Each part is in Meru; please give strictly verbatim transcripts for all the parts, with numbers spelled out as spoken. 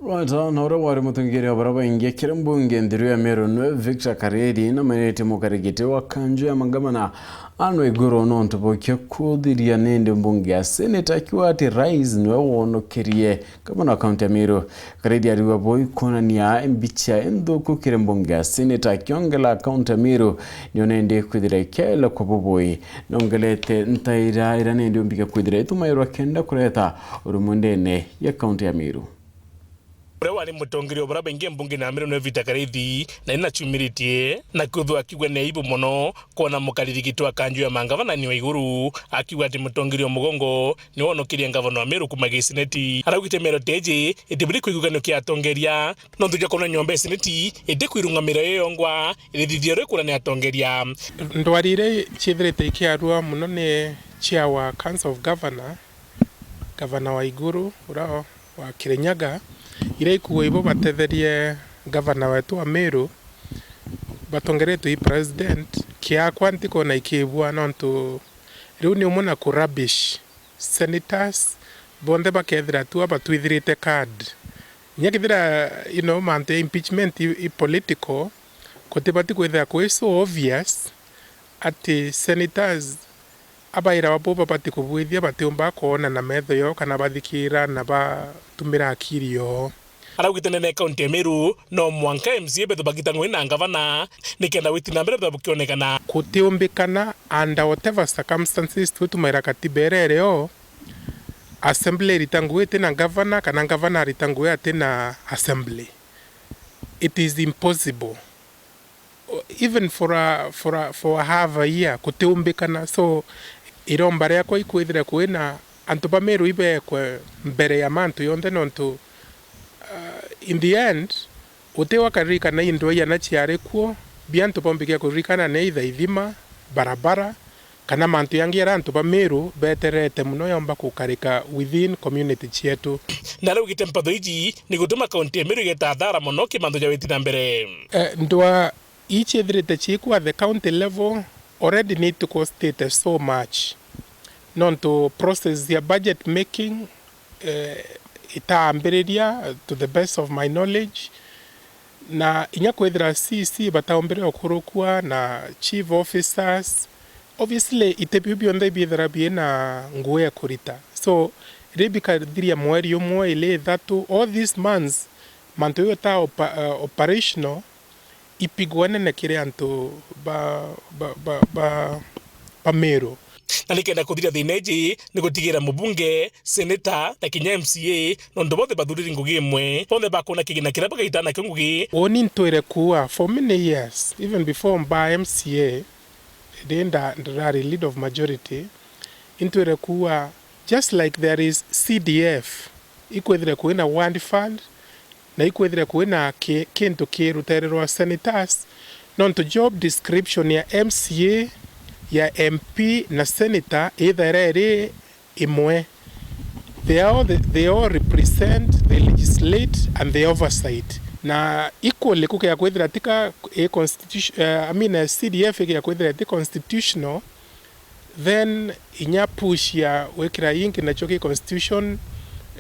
Rwata na uria wari mutongeria wa baria baingi kiri mbunge nthiru ya Meru nwe Victor Kareri na mwenete mukarigiti wa kanju ya magavana Anne Waiguru nontu bwa kuthiria nindi mbunge ya Senate akiuga ati rais niwe wonokerie gavana wa kaunti ya Meru. Kareri ariuga boi kwonania mbicha inthuku kiri mbunge ya Senate akiongela kaunti ya Meru niyo nindi kwithira ikiaela kwa bubui. Nongelete ntaira iria nindi umbike kwithira itumairwa kenda kureta urumu ndene ya kaunti ya Meru. Uria wari mutongeria wa baria baingi mbunge na Meru nwe Victor Kareri na ni nacumiritie na kwithwa akiuga ni aibu mono kwona mukarigiti wa kanju ya magavana Anne Waiguru akiuga ati mutongeria wa mugongo ni wonokeria ngavana wa Meru kuma gisineti. Araugite Meru teji itiburi kwigua kiuganio kia atongeria nontu ja kwona nyomba ya seneti itikwirungamira yo yongwa irithithia rio ikura ni atongeria. Ndwari iria ciithirite ikiarua mono ni cia wa Council of Governor, Gavana Waiguru uria wa Kirinyaga, iria ikuuga ibo batetherie gavana wetu wa Meru, batongeretwe i president. Kiakwa ntikwona ikiibua nontu riu ni umwe na ku rubbish senators bonthe bakethira tu abatwithirite card. Inya kethira, you know, mantu ya impeachment i, i political, gutibati kwithira kwi so obvious ati senators abaira babo babati kubwithia batiumba kwona na metho yoo kana bathikira na batumira akiri yoo. Araugite nene kaunti ya Meru no mwanka M C A bethe bagita ngui na ngavana nikenda witi na mbere bethe bukionekana. Kutiumbikana under whatever circumstances, twi tumaira katiba iria iri o, assembly irita ngui iti na ngavana kana ngavana arita ngui ati na assembly. It is impossible. Even for a, for a, for a half a year, kutiumbikana. So, iromba riakwa ikwithira kwina antu ba Meru ibekwe mbere ya mantu yonthe, nontu, uh, in the end, uti wakaririkana i ndwai ana ciari kuo, bia antu bombikia kuririkana ni either ithima, barabara, kana mantu yangi aria antu ba Meru beterete mono yomba kukarika within community cietu. Na araugite mpatho iji ni gutuma kaunti ya Meru igeta athara mono ki mantu ja witi na mbere. Eh, ndwa ii ciithirite ciikwa at the county level already ni itukostite so much. Nontu process ya budget making, eh, itaambiriria, to the best of my knowledge, na inya kwithira C C bataumbire ukurukua na chief officers, obviously iti biu bionthe ibiithira biina nguu ya kurita. So, riria bikathiria mweri umwe, ili ithatu, all these months, mantu jau ta opa-, eh, operational, ipigwa nene kiri antu ba, ba, ba, ba, ba Meru. Na nikenda kuthiria thina iji ni gutigira mubunge, seneta na kinya M C A, nontu bonthe bathuriri ngugi imwe, bonthe bakwona kigina kiria bagaita nakio ngugi. Uuni ntwire kuuga for many years, even before mbaa M C A, ndi nda-, ndirari lead of majority, intwire kuuga just like there is C D F, ikwithire kwina ward fund, na ikwithire kwina ki-, kintu kirutere rwa senators, nontu job description ya M C A, ya M P na senator ithaira iri imwe. They are all the, they all represent, they legislate and they oversight. Na equally kukia kwithira tika i constitution, eh, I mean, eh, C D F ikia kwithira ti constitutional, then inya push ya gwikira inki nacio ki constitution,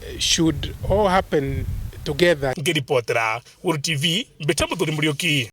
eh, should all happen together. Ngiripotera Guru T V, mbita Muthuri Muriuki.